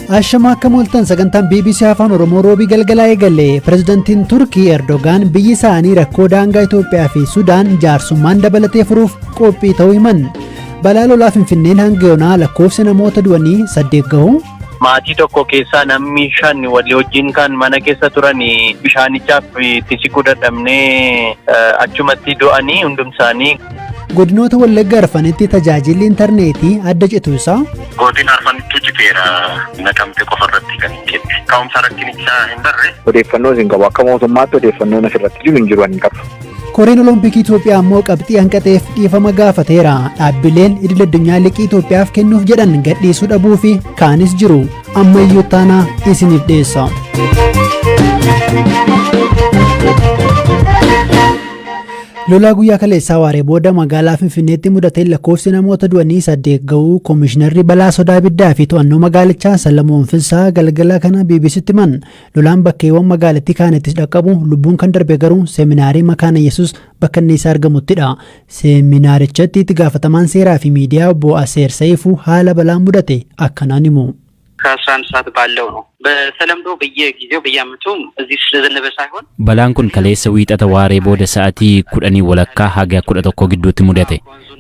Ashama, akkam ooltan? Sagantaan BBC Afaan Oromoo Roobii galgalaa eegale. Pireezidantiin Turkii Erdogaan biyyi isaanii rakkoo daangaa Itoophiyaa fi Sudaan jaarsummaan dabalatee furuuf qophii ta'uu himan. Balaa lolaa Finfinneen hanga yoonaa lakkoofsi namoota du'anii 8 gahu. Maatii tokko keessaa namni shan walii wajjin kan mana keessa turan bishaanichaaf itti siquu dadhabnee achumatti du'anii hundumsaanii. Godinoota Wallagga Arfanitti tajaajilli intarneetii adda citu isaa. Godina Arfanittuu citeera, Naqamte qofa irratti kan hin kenne. Ka'umsa rakkinichaa hin barre. Odeeffannoo isin qabu, akka mootummaatti odeeffannoon asirratti jiru hin jiru, hin qabu. Koreen Olompikii Itoophiyaa immoo qabxii hanqateef dhiifama gaafateera. Dhaabbileen idil addunyaa liqii Itoophiyaaf kennuuf jedhan gadhiisuu dhabuu fi kaanis jiru. Ammayyuu taanaa isiniif dhiyeessa. Lolaa guyyaa kaleessaa waaree booda magaalaa Finfinneetti mudateen lakkoofsi namoota du'anii 8 ga'uu Koomishinarri balaa sodaa ibiddaa fi to'annoo magaalichaa Salamoon Finsaa galgala kana BBCtti himan. Lolaan bakkeewwan magaalattii kaanittis dhaqqabu, lubbuun kan darbe garuu seeminaarii Makaana Yesus bakka inni isaa argamuttidha. Seeminaarichatti itti gaafatamaan seeraa fi miidiyaa obbo Aseer Saayifuu haala balaan mudate akkanaan himu. ከ11 ሰዓት ባለው ነው። በተለምዶ በየጊዜው በየዓመቱ እዚህ ስለዘነበ ሳይሆን Balaan kun kaleessa Wiixata waaree booda sa'aatii 10:30 haga 11 gidduutti mudate.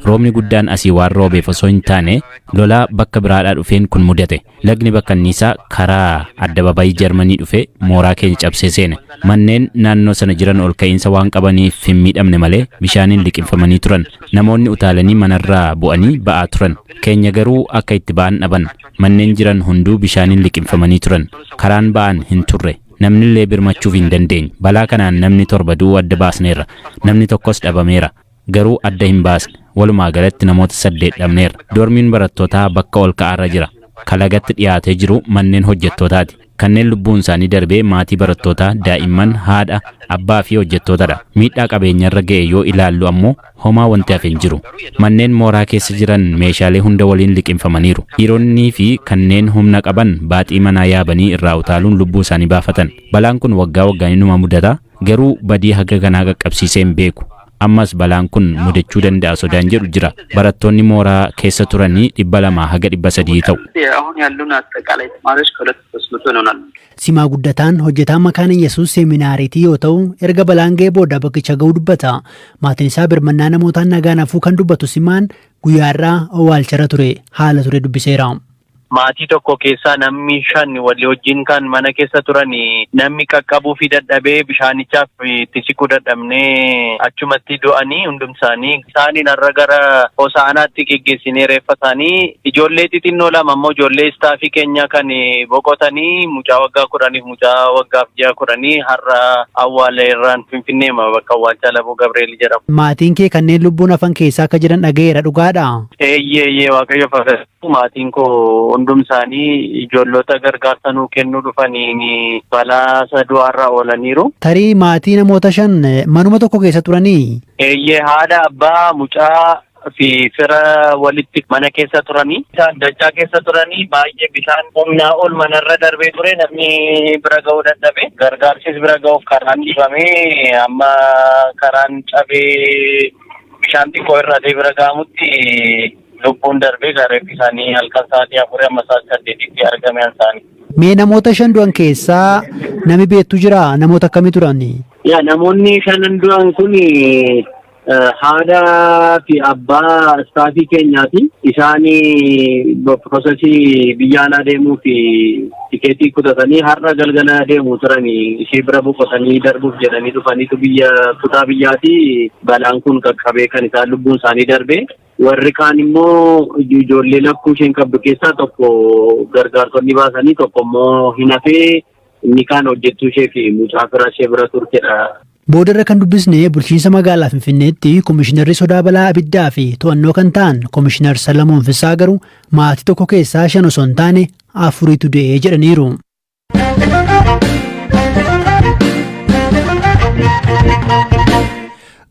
Roobni guddaan asii waan roobeef osoo hin taane, lolaa bakka biraadhaa dhufeen kun mudate. Lagni bakkanniisaa karaa addababayii Jarmanii dhufe mooraa keenya cabsee seene. Manneen naannoo sana jiran ol ka'iinsa waan qabaniif hin miidhamne malee bishaaniin liqimfamanii turan. Namoonni utaalanii manarraa bu'anii ba'aa turan. Keenya garuu akka itti ba'an dhaban. Manneen jiran hunduu bishaaniin liqimfamanii turan. Karaan ba'an hin turre. Namnillee birmachuuf hin dandeenye. Balaa kanaan namni torba du'uu adda baasneerra. Namni tokkos dhabameera. Garuu adda hin baasne. Walumaa galatti namoota saddeet dhabneerra. Doormiin barattootaa bakka ol ka'aarra jira. Kalagatti dhiyaatee jiru manneen hojjettootaati. Kanneen lubbuun isaanii darbee maatii barattootaa, daa'imman, haadha, abbaa fi hojjettootadha. Miidhaa qabeenyarra ga'e yoo ilaallu ammoo homaa wanti hafe hin jiru. Manneen mooraa keessa jiran meeshaalee hunda waliin liqimfamaniiru. Dhiironnii fi kanneen humna qaban baaxii manaa yaabanii irraa utaaluun lubbuu isaanii baafatan. Balaan kun waggaa waggaan inuma mudata. Garuu badii haga kanaa qaqqabsiisee hin beeku. Ammas balaan kun mudachuu danda'a sodaan jedhu jira. Barattoonni mooraa keessa turanii 200 haga 300 ta'u. አሁን ያሉን አጠቃላይ ተማሪዎች ከ200 300 ይሆናሉ። Simaa Guddataan hojjetaa Makaana Yesuus seeminaariitii yoo ta'u, erga balaan ga'ee booda bakkicha ga'uu dubbata. Maatiin isaa birmannaa namootaan nagaan hafuu kan dubbatu Simaan guyyaarraa awwaalcharra ture haala ture dubbiseera. Maatii tokko keessaa namni shan walii wajjin kan mana keessa turan namni qaqqabuu fi dadhabee bishaanichaaf itti siquu dadhabnee achumatti du'anii hundumsaanii. Isaaniin har'a gara Hosaanaatti geggeessinee reeffa isaanii, ijoollee xixinnoo lama ammoo ijoollee staffii keenya kan boqotanii, mucaa waggaa 10f mucaa waggaaf ji'a 10 har'a awwaala irraan Finfinneema bakka awwaalchaa Laboo Gabreel jedhamu. Maatiin kee kanneen lubbuun hafan keessaa akka jiran dhaga'eera, dhugaadha? Eeyyee, Waaqayyo fakkaatu, maatiin koo hundum isaanii ijoollota gargaarsa nuu kennuu dhufaniin balaa isa du'aarraa oolaniiru. Tarii maatii namoota shan manuma tokko keessa turanii? Eeyyee, haadha, abbaa, mucaa fi fira walitti mana keessa turanii. Isaan dachaa keessa turanii, baay'ee bishaan humnaa ol manarra darbee ture, namni bira ga'uu dadhabe. Gargaarsis bira ga'uuf karaan dhiibamee, amma karaan cabee bishaan xiqqoo irratee bira ga'amutti lubbuun darbee, reeffi isaanii halkan sa'aatii 4 amma sa'aatii 8tti argame isaanii. Mee namoota shan du'an keessaa nami beektu jira? Namoota akkamii turan? Yaa, namoonni shanan du'an kun haadha fi abbaa staffii keenyaati. Isaan processii biyya alaa deemuu fi tikeetii kutatanii har'a galgala deemu turanii, ishee bira boqotanii darbuuf jedhanii dhufaniitu biyya kutaa biyyaati balaan kun qaqqabee kan isaan lubbuun isaanii darbe. Warri kaan immoo ijoollee lakkuu isheen qabdu keessaa tokko gargaartonni baasanii, tokko immoo hin hafee, inni kaan hojjettuu ishee fi mucaa fira ishee bira turtedha. Boodarra kan dubbisne bulchiinsa magaalaa Finfinneetti Komishinarri sodaa balaa abiddaa fi to'annoo kan ta'an Komishinar Salamoon Fissaa garuu maatii tokko keessaa shan osoo hin taane afuritu du'ee jedhaniiru.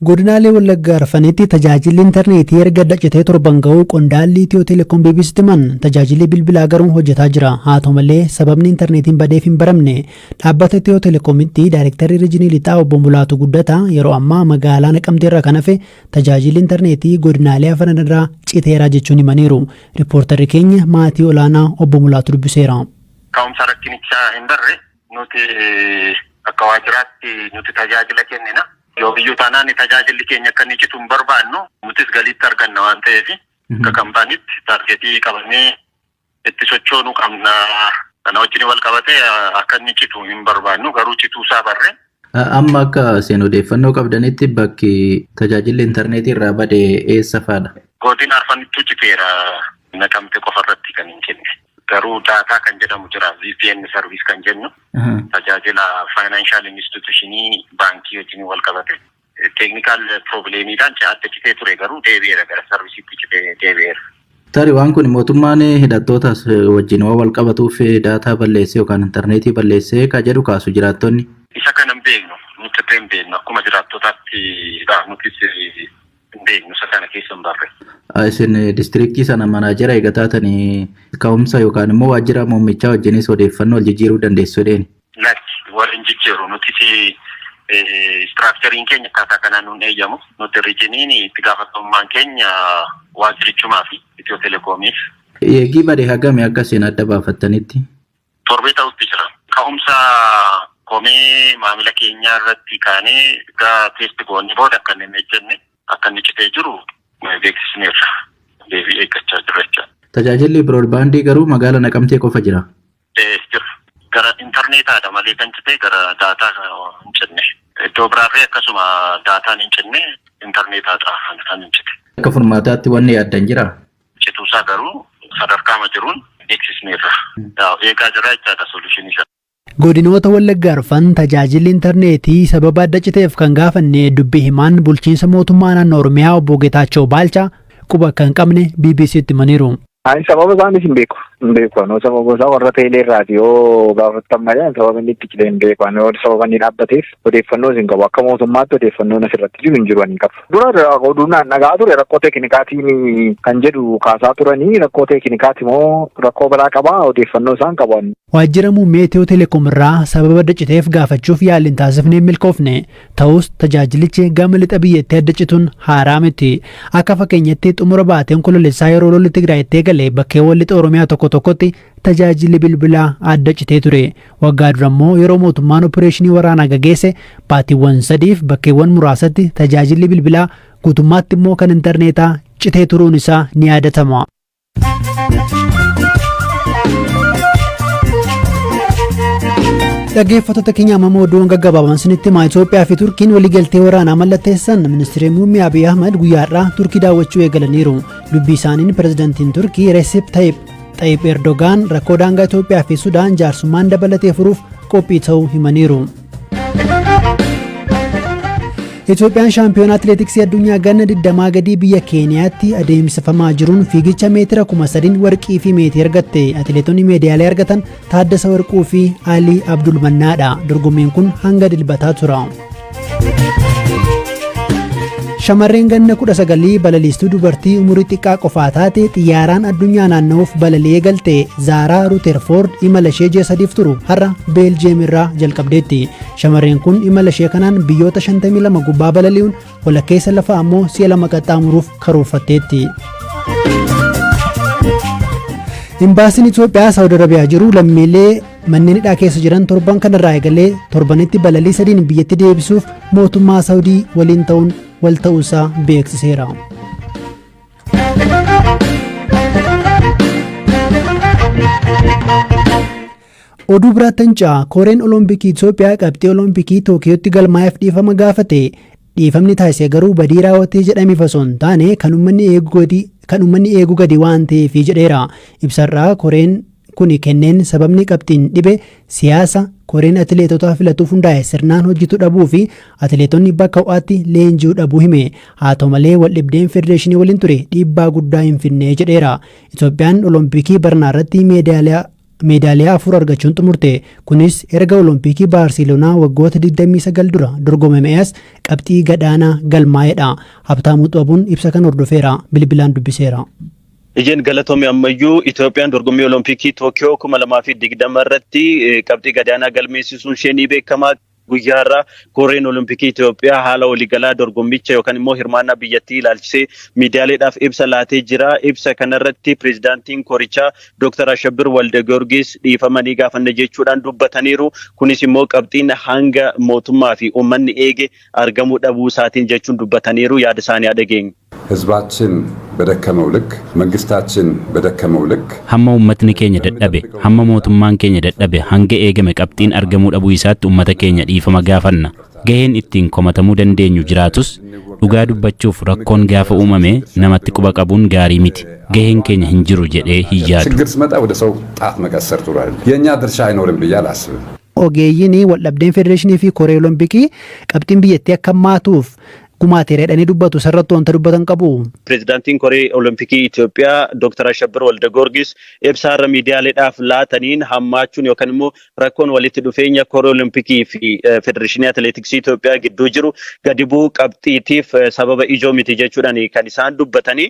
Godinaalee Wallaggaa Arfanitti tajaajilli intarneetii erga citee torban ga'uu qondaalli Itiyoo Telekoom BBCtti himan. Tajaajilli bilbilaa garuu hojjetaa jira. Haa ta'u malee, sababni intarneetiin badeef hin baramne. Dhaabbata Itiyoo Telekoomitti Daayirektarri Riijinii Lixaa obbo Mulaatu Guddataa yeroo ammaa magaalaa Naqamteerraa kan hafe tajaajilli intarneetii godinaalee afran irraa citeera jechuun himaniiru. Riippoortarri keenya maatii olaanaa obbo Mulaatu dubbiseera. Ka'umsa rakkinichaa hin barre. Nuti akka waajjiraatti nuti tajaajila kennina. Yoo biyyuu taanaan tajaajilli keenya akka inni citu hin barbaannu, nutis galiitti arganna waan ta'eef, akka kaampaaniitti target qabannee itti sochoonuu qabna. Kana wajjin wal qabatee akka inni citu hin barbaannu, garuu cituusaa barre. Amma akka isin odeeffannoo qabdanitti bakki tajaajilli intarneetii irraa bade eessa fa'aadha? Godina arfanittuu citeera, Naqamte qofa irratti kan hin kenne. Garuu daataa kan jedhamu jira, VPN service kan jennu, tajaajila financial institutionii baankii wajjin wal qabate. Technical problemiidhaan adda citee ture, garuu deebi'eera, gara serviceiitti citee deebi'eera. Tarii waan kun mootummaan hidhattoota wajjin waan wal qabatuuf daataa balleessee yookaan intarneetii balleessee ka jedhu kaasu jiraattonni. Isa kana hin beeknu, nuti illee hin beeknu, akkuma jiraattotaatti nutis hin beeknu, isa kana keessa hin barre. Isin districtii sana manager eega taatanii ka'umsa yookaan immoo waajjira muummichaa wajjinis odeeffannoo wal jijjiiruu dandeessu jedheeni. Lakki, wal hin jijjiiru. Nutis structureiin keenya akkaataa kanaan nuun eeyyamu. Nuti regioniin itti gaafatamummaan keenya waajjirichumaa fi Itiyoo Telekoomiif. Eegii bade hagami akka isin adda baafattanitti? Torbee ta'utti jira. Ka'umsa komee maamila keenyaa irratti kaanee egaa test goonee booda akka inni hin ejjenne, akka inni citee jiru beeksisneerra. Deebii eeggachaa jirra jechaadha. Tajaajilli broadbandii garuu magaala Naqamtee qofa jira. Jira. Gara intarneetaadha malee kan citee gara daataa hin cinne. Iddoo biraarree akkasuma daataan hin cinne, intarneetaadha kan hin cite. Akka furmaataatti wanni yaaddan jira? Cituusaa garuu sadarkaama jiruun beeksisneerra. Eegaa jira jechaadha solutionii isaa. Godinoota Wallaggaa arfan tajaajilli intarneetii sababa adda citeef kan gaafanne dubbii himaan bulchiinsa mootummaa naannoo Oromiyaa obbo Geetaachoo Baalchaa quba akka hin qabne BBCtti himaniiru. Ani sababa isaanis hin beeku. Hin beeku. Anoo sababa isaa warra teelee irraati yoo gaafattan malee sababa inni itti cite hin beeku. Ani sababa inni dhaabbateef odeeffannoo hin qabu. Akka mootummaatti odeeffannoon asirratti jiru hin jiru, ani hin qabu. Dura oduun dhagaa ture rakkoo teeknikaatiin kan jedhu kaasaa turanii, rakkoo teeknikaati moo rakkoo biraa qabaa, odeeffannoo isaan qabu. Waajjira muummee Itiyoo Telekoom irraa sababa adda citeef gaafachuuf yaaliin taasifnee hin milkoofne. Ta'us tajaajilichi gama lixa biyyattii adda cituun haaraa miti. Akka fakkeenyatti xumura baateen Onkoloolessaa yeroo lolli Tigraayitti eegale bakkeewwan lixa Oromiyaa tokko tokkotti tajaajilli bilbilaa adda citee ture. Waggaa dura immoo yeroo mootummaan opereeshinii waraanaa gageesse baatiiwwan 3f bakkeewwan muraasatti tajaajilli bilbilaa, guutummaatti immoo kan intarneetaa citee turuun isaa ni yaadatama. Dhaggeeffattoota keenya, amma oduun gaggabaaban sinitti himaa. Itoophiyaa fi Turkiin waliigaltee waraanaa mallatteessan. Ministeerri muummee Abiy Ahmad guyyaa har'aa Turkii daawwachuu eegalaniiru. Dubbii isaaniin pirezidantiin Turkii Recep Tayyip Erdogaan rakkoo daangaa Itoophiyaa fi Sudaan jaarsummaan dabalatee furuuf qophii ta'uu himaniiru. Itoophiyaan shaampiyoona atileetiksii addunyaa ganna 20 gadii biyya Keeniyaatti adeemsifamaa jiruun fiigicha meetira 3000 warqii fi meetii argatte. Atileetonni meedaalii argatan Taaddasa Warquu fi Alii Abdulmannaadha. Dorgommiin kun hanga Dilbataa tura. Shamarreen ganna 19 balaliistuu dubartii umurii xiqqaa qofaa taate xiyyaaraan addunyaa naanna'uuf balalii eegalte Zaaraa Ruuterfoord imala ishee ji'a 3f turu har'a Beeljiyeem irraa jalqabdeetti. Shamarreen kun imala ishee kanaan biyyoota 52 gubbaa balali'uun walakkeessa lafaa ammoo si'a 2 qaxxaamuruuf karoorfatteetti. Imbaasiin Itoophiyaa Saawud Arabiyaa jiru lammiilee manneen hidhaa keessa jiran torban kanarraa eegalee torbanitti balalii sadiin biyyatti deebisuuf mootummaa Saawudii waliin ta'uun wal ta'uusaa beeksiseera. Oduu biraatti ce'a. Koreen Olompikii Itoophiyaa qabxii Olompikii Tookiyootti galmaa'eef dhiifama gaafate. Dhiifamni taasise garuu badii raawwatee jedhameef osoo hin taane kan uummanni eeguu gadi waan ta'eef jedheera. Ibsarraa koreen kuni kenneen sababni qabxiin dhibe siyaasa, koreen atileetota filatuuf hundaa'e sirnaan hojjetu dhabuu fi atileetonni bakka ho'aatti leenji'uu dhabuu hime. Haa ta'u malee waldhibdeen federeeshinii waliin ture dhiibbaa guddaa hin finne jedheera. Itoophiyaan Olompikii barnaa irratti meedaaliyaa 4 argachuun xumurte. Kunis erga Olompikii Baarseloonaa waggoota 29 dura dorgomame as qabxii gadaanaa galmaa'edha. Habtaamuu Xabuun ibsa kan hordofeera. Bilbilaan dubbiseera. Ijeen galatoomii. Ammayyuu Itoophiyaan dorgommii Olompikii Tookiyoo 2020 irratti qabxii gadaanaa galmeessisuun ishee ni beekama. Guyyaarraa Koreen Olompikii Itoophiyaa haala waliigalaa dorgommicha yookaan immoo hirmaannaa biyyattii ilaalchisee miidiyaaleedhaaf ibsa laatee jira. Ibsa kanarratti pireezidaantiin korichaa Dr. Ashabbir Walde Giyoorgis dhiifama ni gaafanna jechuudhaan dubbataniiru. Kunis immoo qabxiin hanga mootummaa fi uummanni eege argamuu dhabuu isaatiin jechuun dubbataniiru. Yaada isaanii haa dhageenyu. ህዝባችን በደከመው ልክ መንግስታችን በደከመው ልክ Hamma uummatni keenya dadhabe, hamma mootummaan keenya dadhabe, hanga eegame qabxiin argamuu dhabuu isaatti uummata keenya dhiifama gaafanna. Gaheen ittiin komatamuu dandeenyu jiraatus, dhugaa dubbachuuf rakkoon gaafa uumame namatti quba qabuun gaarii miti. Gaheen keenya hin jiru jedhee hin yaadu. ችግር ሲመጣ ወደ ሰው ጣት መቀሰር ጥሩ አይደለም። የእኛ ድርሻ አይኖርም ብዬ አላስብም። Ogeeyyiin waldhabdeen federeeshinii fi koree olompikii qabxiin biyyattii akka hammaatuuf gumaateera jedhanii dubbatu, sarratti wanta dubbatan qabu. Pireezidaantiin Koree Olompikii Itoophiyaa Dr. Ashabbir Walde Giyoorgis ibsa har'a miidiyaaleedhaaf laataniin, hammaachuun yookaan immoo rakkoon walitti dhufeenya Koree Olompikii fi Federeeshinii Atileetiksii Itoophiyaa gidduu jiru gadi bu'uu qabxiitiif sababa ijoo miti jechuudhaan kan isaan dubbatanii.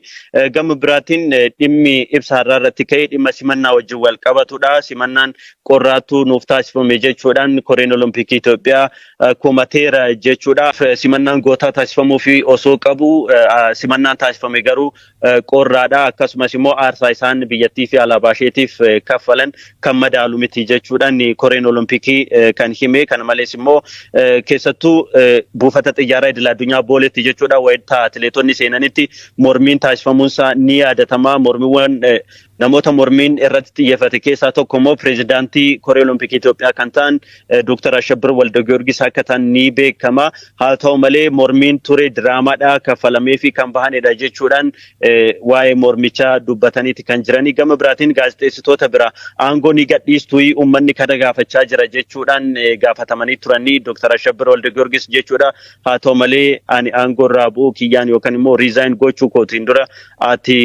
Gama biraatiin dhimmi ibsa har'aa irratti ka'e dhimma simannaa wajjin wal qabatudha. Simannaan qorraatu nuuf taasifame jechuudhaan Koreen Olompikii Itoophiyaa komateera jechuudha. Simannaan gootaa taasifamuu fi osoo qabu simannaan taasifame garuu qorraadha. Akkasumas immoo aarsaa isaan biyyattii fi alaabaa isheetiif kaffalan kan madaalu miti jechuudhaan Koreen Olompikii kan hime. Kana malees immoo keessattuu buufata xiyyaaraa idil addunyaa Booleetti jechuudha, wayita atileetonni seenanitti mormiin taasifamuunsaa ni yaadatama. Mormiiwwan namoota mormiin irratti xiyyeeffate keessaa tokko immoo pireezidaantii Koree Olompikii Itoophiyaa kan ta'an Dr. Ashabbir Walde Giyoorgis akka ta'an ni beekama. Haa ta'u malee, mormiin ture diraamaadha, kaffalamee fi kan bahanidha jechuudhaan waa'ee mormichaa dubbataniiti kan jiranii. Gama biraatiin gaazexeessitoota bira aangoo ni gadhiistuu, uummanni kana gaafachaa jira jechuudhaan gaafatamanii turanii Dr. Ashabbir Walde Giyoorgis jechuudha. Haa ta'u malee, ani aangoo irraa bu'uu kiyyaan yookaan immoo resign gochuu kootiin dura ati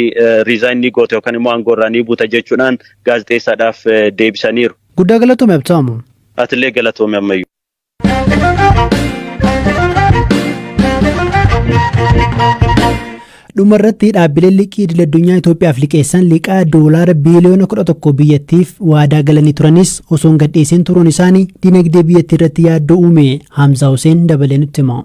resign ni goote yookaan immoo aangoo irraa ni buuta jechuudhaan gaazexeessaadhaaf deebisaniiru. Guddaa galatoome, Abtaamu. Atillee galatoome ammayyuu. Dhuma irratti, dhaabbileen liqii idil addunyaa Itoophiyaaf liqeessan liqaa doolaara biiliyoona 11 biyyattiif waadaa galanii turanis osoo hin gadhiisin turuun isaanii dinagdee biyyattii irratti yaaddoo uume. Hamzaa Hussein dabalee nutti hima.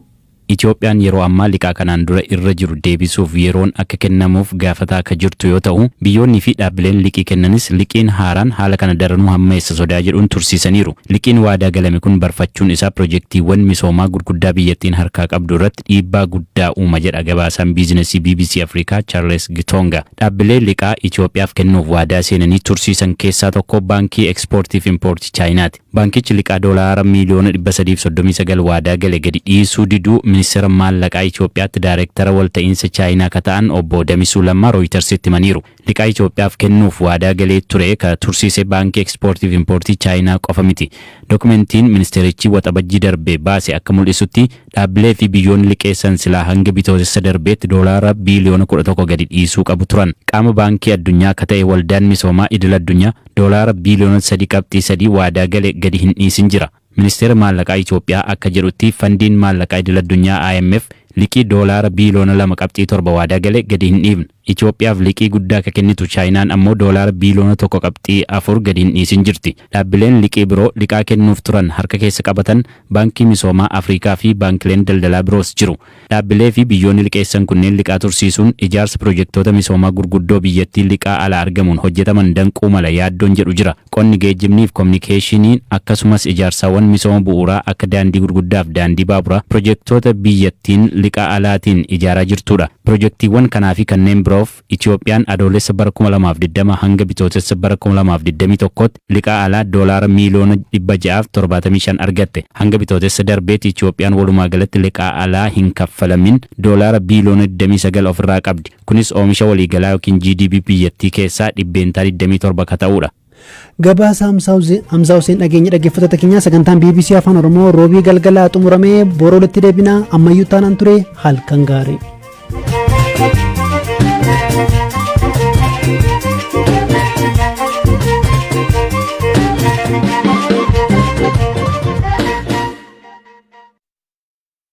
Itoophiyaan yeroo ammaa liqaa kanaan dura irra jiru deebisuuf yeroon akka kennamuuf gaafataa akka jirtu yoo ta'u, biyyoonni fi dhaabbileen liqii kennanis liqiin haaraan haala kana daranuu hammeessa sodaa jedhuun tursiisaniiru. Liqiin waadaa galame kun barfachuun isaa pirojektiiwwan misoomaa gurguddaa biyyattiin harkaa qabdu irratti dhiibbaa guddaa uuma jedha gabaasaan biizinasii BBC Afrikaa Charles Gitonga. Dhaabbilee liqaa Itoophiyaaf kennuuf waadaa seenanii tursiisan keessaa tokko Baankii Ekspoortii fi Impoortii Chaayinaati. Baankichi liqaa doolaara miiliyoona 339 waadaa gale gadi dhiisuu diduu Ministeera Maallaqaa Itoophiyaatti Daayireektara walta'iinsa Chaayinaa akka ta'an obbo Damisuu Lammaa Rooyitersitti himaniiru. Liqaa Itoophiyaaf kennuuf waadaa galee ture ka tursiise Baankii Ekspoortii fi Impoortii Chaayinaa qofa miti. Dokumentiin ministeerichi Waxabajjii darbee baase akka mul'isutti, dhaabbilee fi biyyoonni liqeessan silaa hanga Bitootessa darbeetti doolaara biiliyoona 11 gadi dhiisuu qabu turan. Qaama Baankii Addunyaa akka ta'e Waldaan Misoomaa Idil Addunyaa doolaara biiliyoona 3.3 waadaa gale gadi hin dhiisin jira. Ministeera Maallaqaa Itoophiyaa akka jedhutti, Fandiin Maallaqaa Idil Addunyaa IMF liqii doolaara biiliyoona 2.7 waadaa gale gadi hin dhiifne. Itoophiyaaf liqii guddaa akka kennitu Chaayinaan ammoo doolaara biiliyoona 1.4 gadi hin dhiisin jirti. Dhaabbileen liqii biroo liqaa kennuuf turan harka keessa qabatan Baankii Misoomaa Afrikaa fi baankileen daldalaa biroos jiru. Dhaabbilee fi biyyoonni liqeessan kunneen liqaa tursiisuun ijaarsa pirojektoota misoomaa gurguddoo biyyattii liqaa alaa argamuun hojjetaman danquu mala yaaddoon jedhu jira. Qonni, geejjibnii fi kominikeeshiniin akkasumas ijaarsawwan misooma bu'uuraa akka daandii gurguddaa fi daandii baaburaa pirojektoota biyyattiin liqaa alaatiin ijaaraa jirtudha. Pirojektiiwwan kanaa fi kanneen biroof Itoophiyaan Adoolessa bara 2020 hanga Bitootessa bara 2021tti liqaa alaa doolaara miiliyoona 675 argatte. Hanga Bitootessa darbeetti Itoophiyaan walumaa galatti liqaa alaa hin kaffalamin doolaara biiliyoona 29 ofirraa qabdi. Kunis oomisha waliigalaa yookiin GDP biyyattii keessaa 27% ka ta'udha. Gabaasa Hamzaa Hussein dhageenya. Dhaggeeffattoota keenyaa, sagantaan BBC Afaan Oromoo roobii galgalaa xumuramee boroo walitti deebinaa. Ammayyuu taanaan ture, halkan gaarii.